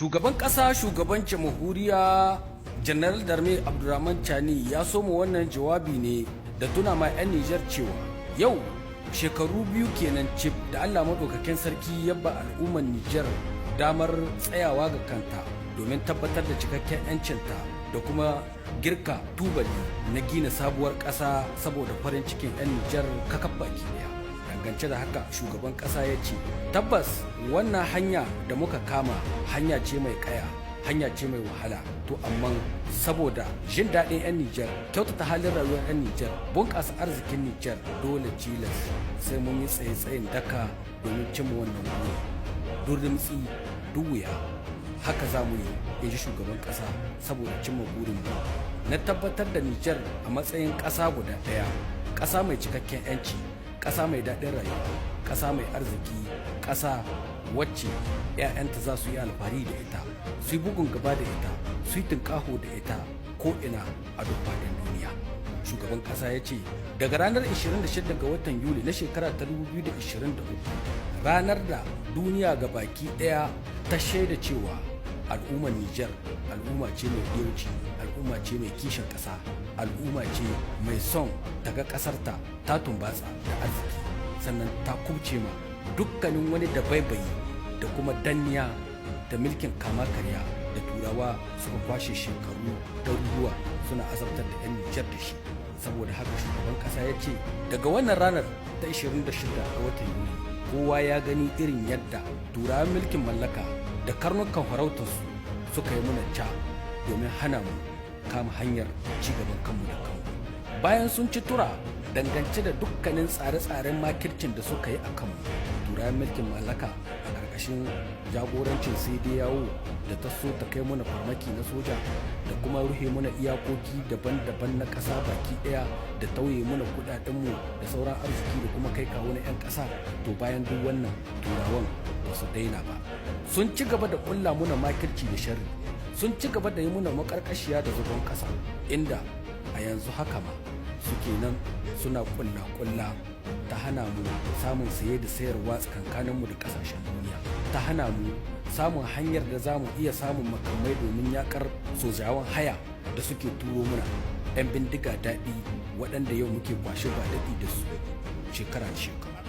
Shugaban ƙasa, shugaban jamhuriya, General d'Armée Abdurrahman Chani ya soma wannan jawabi ne da tuna ma 'yan Nijar cewa yau shekaru 2 kenan cif da Allah maɗaukakin sarki ya ba al'ummar Nijar damar tsayawa ga kanta domin tabbatar da cikakken 'yancinta da kuma girka tubali na gina sabuwar ƙasa saboda farin cikin 'yan Nijar kakaf baki ɗaya. Dangance da haka, shugaban ƙasa ya ce tabbas wannan hanya da muka kama hanya ce mai kaya, hanya ce mai wahala. To amma saboda jin daɗin 'yan Nijar, kyautata halin rayuwar 'yan Nijar, bunƙasa arzikin Nijar, dole tilas sai mun yi tsaye-tsayin daka domin cimma wannan buri. Duk rimtsi, duk wuya, haka za mu yi, in ji shugaban ƙasa, saboda cimma burin mu na tabbatar da Nijar a matsayin ƙasa guda ɗaya, ƙasa mai cikakken 'yanci, ƙasa mai daɗin rayuwa, ƙasa mai arziki, ƙasa wacce 'ya'yanta za su yi alfahari da ita, su yi bugun gaba da ita, su yi tunƙaho da ita ko ina a duk faɗin duniya. Shugaban ƙasa ya ce daga ranar 26 ga watan Yuli na shekara ta 2023, ranar da duniya ga baki ɗaya ta shaida cewa al'ummar Nijar al'umma ce mai ɗiyauci, al'umma ce mai kishin ƙasa, al'umma ce mai son ta ga ƙasarta ta tumbatsa da arziki, sannan ta kubce ma dukkanin wani dabaibayi da kuma danniya da milkin kama karya da Turawa suka kwashe shekaru ɗaruruwa suna azabtar da 'yan Nijar da shi. Saboda haka shugaban ƙasa ya ce daga wannan ranar ta 26 ga watan Yuli, kowa ya gani irin yadda Turawan mulkin mallaka da karnukan farautarsu suka yi muna ca domin hana mu kama hanyar cigaban kanmu da kanmu. Bayan sun ci tura dangance da dukkanin tsare-tsaren makircin da suka yi a kanmu, Turawan mulkin mallaka a ƙarƙashin jagorancin CEDEAO da ta so ta kai muna farmaki na soja da kuma ruhe muna iyakoki daban-daban na ƙasa baki ɗaya da tauye muna kuɗaɗenmu da sauran arziki da kuma kai kawo na 'yan ƙasa. To bayan duk wannan, Turawan ba su daina ba, sun ci gaba da ƙulla muna makirci da sharri, sun ci gaba da yi muna maƙarƙashiya da zagon ƙasa, inda a yanzu haka ma suke nan suna ƙulla-ƙulla ta hana mu samun saye da sayarwa tsakankaninmu da ƙasashen duniya, ta hana mu samun hanyar da za mu iya samun makamai domin yakar sojawan haya da suke turo muna, 'yan bindiga daɗi waɗanda yau muke kwashe ba daɗi da su shekara da shekara.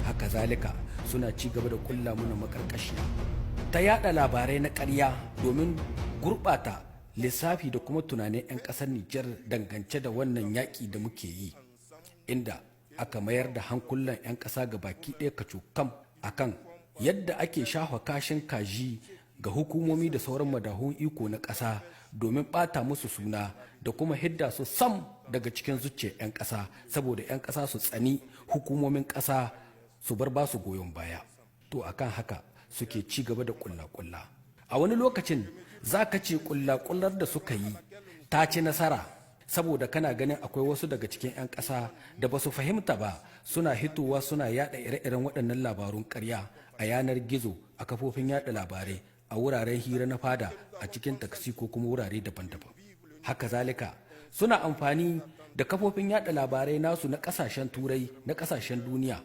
Haka zalika suna ci gaba da kulla muna makarkashiya ta yada labarai na ƙarya domin gurɓata lissafi da kuma tunanin 'yan ƙasar Nijar dangance da wannan yaƙi da muke yi, inda aka mayar da hankulan 'yan ƙasa ga baki ɗaya kacokam akan yadda ake shafa kashin kaji ga hukumomi da sauran madahun iko na ƙasa domin ɓata musu suna da kuma hidda su sam daga cikin zuciyar 'yan ƙasa, saboda 'yan ƙasa su tsani hukumomin ƙasa, su bar ba su goyon baya. To akan haka suke ci gaba da ƙulla-ƙulla. A wani lokacin za ka ce ƙulla-ƙullar da suka yi ta ci nasara, saboda kana ganin akwai wasu daga cikin 'yan ƙasa da ba su fahimta ba suna hitowa suna yada ire-iren waɗannan labarun ƙarya a yanar gizo, a kafofin yada labarai, a wuraren hira na fada, a cikin taksi ko kuma wurare daban-daban. Haka zalika suna amfani da kafofin yada labarai nasu na ƙasashen Turai, na ƙasashen duniya,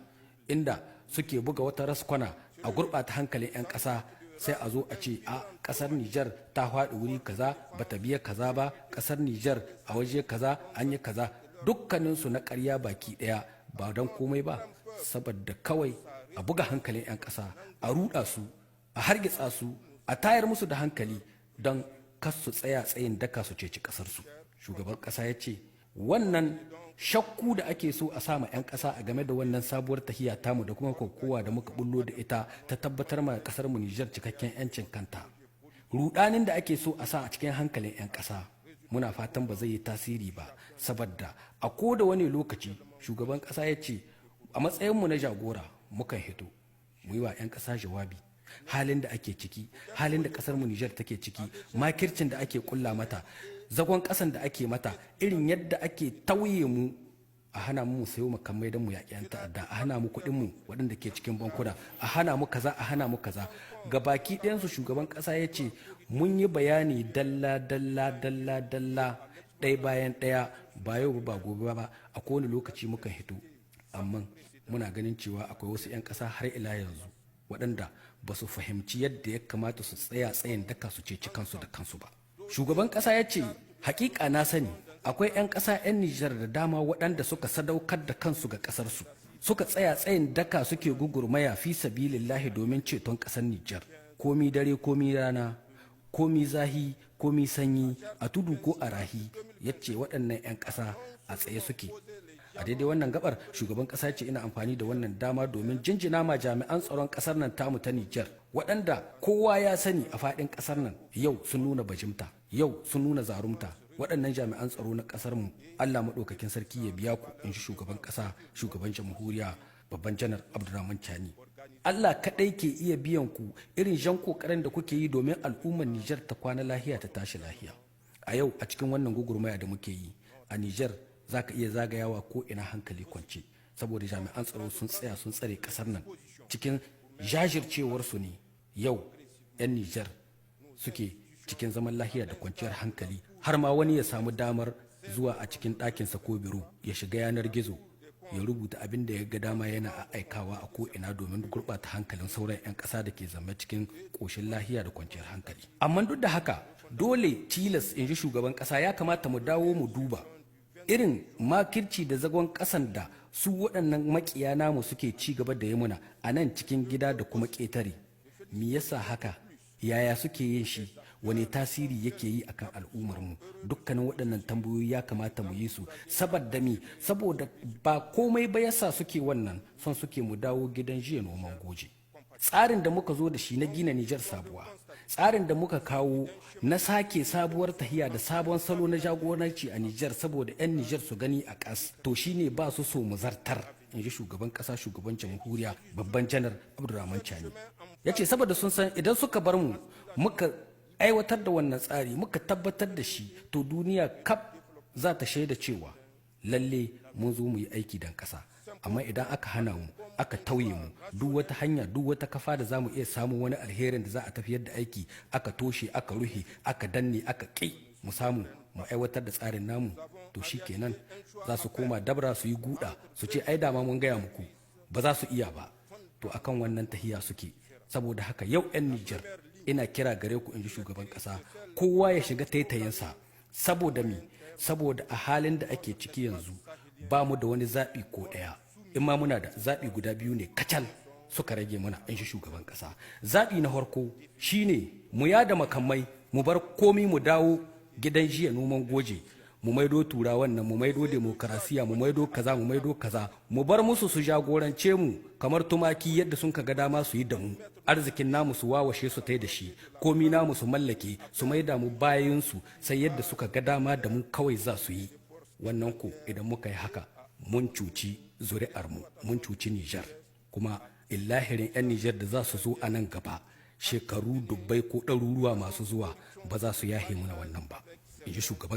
inda suke buga wata raskwana a gurɓata hankalin 'yan ƙasa. Sai a zo a ce a ƙasar Nijar ta faɗi wuri kaza, bata biya kaza ba, ƙasar Nijar a waje kaza an yi kaza, dukkaninsu na ƙarya baki ɗaya, ba don komai ba saboda kawai a buga hankalin 'yan ƙasa, a ruɗa su, a hargitsa su, a tayar musu da hankali don kas su tsaya tsayin daka su ceci ƙasarsu. Shugaban ƙasa ya ce wannan shakku da ake so a sama 'yan ƙasa a game da wannan sabuwar tahiya tamu da kuma kokowa da muka bullo da ita ta tabbatar ma ƙasar mu Nijar cikakken 'yancin kanta, rudanin da ake so a sa a cikin hankalin 'yan ƙasa, muna fatan ba zai yi tasiri ba, saboda a ko da wani lokaci, shugaban ƙasa ya ce, a matsayinmu na jagora mukan hito mu yi wa 'yan ƙasa jawabi halin da ake ciki, halin da ƙasar mu Nijar take ciki, makircin da ake kulla mata, zagon ƙasan da ake mata, irin yadda ake tauye mu, a hana mu sayo makamai don mu yaƙi 'yan ta'adda, a hana mu kuɗin mu waɗanda ke cikin bankuna, a hana mu kaza, a hana mu kaza, ga baki ɗayansu. Shugaban ƙasa ya ce mun yi bayani dalla dalla, dalla dalla, ɗaya bayan ɗaya, ba yau ba gobe ba, a kowane lokaci mukan hito. Amma muna ganin cewa akwai wasu 'yan ƙasa har ila yanzu waɗanda ba su fahimci ba halin da ake ciki. ba su fahimci yadda ya kamata su tsaya tsayin daka su ceci kansu da kansu ba. Shugaban ƙasa ya ce, hakika na sani akwai 'yan ƙasa 'yan Nijar da dama waɗanda suka sadaukar da kansu ga ƙasarsu, suka tsaya tsayin daka suke gugurmaya fi sabilillahi domin ceton ƙasar Nijar. Komi dare komi rana, komi zahi komi sanyi, a tudu ko a rahi, ya ce waɗannan 'yan ƙasa a tsaye suke. A daidai wannan gabar, shugaban kasa ce, ina amfani da wannan dama domin jinjina ma jami'an tsaron kasar nan tamu ta Nijar, waɗanda kowa ya sani a faɗin kasar nan yau sun nuna bajimta, yau sun nuna zarumta. Waɗannan jami'an tsaro na kasar mu, Allah maɗaukakin sarki ya biya ku, in shi shugaban kasa, shugaban jamhuriya, babban janar Abdurrahman Chani. Allah kaɗai ke iya biyan ku irin jan kokarin da kuke yi domin al'ummar Nijar ta kwana lahiya ta tashi lahiya. A yau, a cikin wannan gugurmaya da muke yi a Nijar, za ka iya zagayawa ko ina hankali kwance, saboda jami'an tsaro sun tsaya sun tsare kasar nan. Cikin jajircewarsu ne yau 'yan Nijar suke cikin zaman lahiya da kwanciyar hankali, har ma wani ya samu damar zuwa a cikin ɗakinsa ko biro ya shiga yanar gizo ya rubuta abin da ya ga dama yana aikawa a ko ina domin gurɓata hankalin sauran 'yan ƙasa da ke zama cikin ƙoshin lahiya da kwanciyar hankali. Amma duk da haka, dole tilas, in ji shugaban ƙasa, ya kamata mu dawo mu duba irin makirci da zagon ƙasan da su waɗannan makiya namu suke ci gaba da yi muna a nan cikin gida da kuma ƙetare. Me yasa haka? Yaya suke yin shi? Wani tasiri yake yi akan al'ummar mu? Dukkanin waɗannan tambayoyi ya kamata mu yi su. Saboda mi? Saboda ba komai ba yasa suke wannan, son suke mu dawo gidan jiya noman goje. Tsarin da muka zo da shi na gina Nijar sabuwa, tsarin da muka kawo na sake sabuwar tahiya da sabon salo na jagoranci a Nijar, saboda 'yan Nijar su gani a ƙas, to shine ba su so mu zartar, in ji shugaban ƙasa, shugaban jamhuriya, babban janar Abdurrahman Chani. Ya ce saboda sun san idan suka bar mu muka aiwatar da wannan tsari, muka tabbatar da shi, to duniya kaf za ta shaida cewa lalle mun zo mu yi aiki don ƙasa. Amma idan aka hana mu, aka tauye mu duk wata hanya, duk wata kafa da za mu iya samun wani alherin da za a tafiyar da aiki, aka toshe, aka ruhe, aka danne, aka ƙi mu samu mu aiwatar da tsarin namu, to shi kenan za su koma dabra su yi guda su ce, ai dama mun gaya muku ba za su iya ba. To akan wannan tahiya suke. Saboda haka yau 'yan Nijar, ina kira gare ku, in ji shugaban kasa, kowa ya shiga taitayinsa. Saboda mi? Saboda a halin da ake ciki yanzu ba mu da wani zaɓi ko ɗaya. In ma muna da zaɓi, guda biyu ne kacal suka rage mana, in shi shugaban ƙasa. Zaɓi na farko shine mu yada makamai, mu bar komi, mu dawo gidan jiya noman goje, mu maido turawan nan, mu maido demokarasiya, mu maido kaza, mu maido kaza, mu bar musu su jagorance mu kamar tumaki yadda sun ga dama su yi da mu, arzikin namu su wawashe su tai da shi, komi namu su mallake, su maida mu bayan su, sai yadda suka ga dama da mu kawai za su yi. Wannan ko idan muka yi haka, mun cuci zuri'armu, mun cuci Nijar, kuma illahirin 'yan Nijar da za su zo a nan gaba, shekaru dubbai ko ɗaruruwa masu zuwa, ba za su yahe muna wannan ba, in ji shugaban.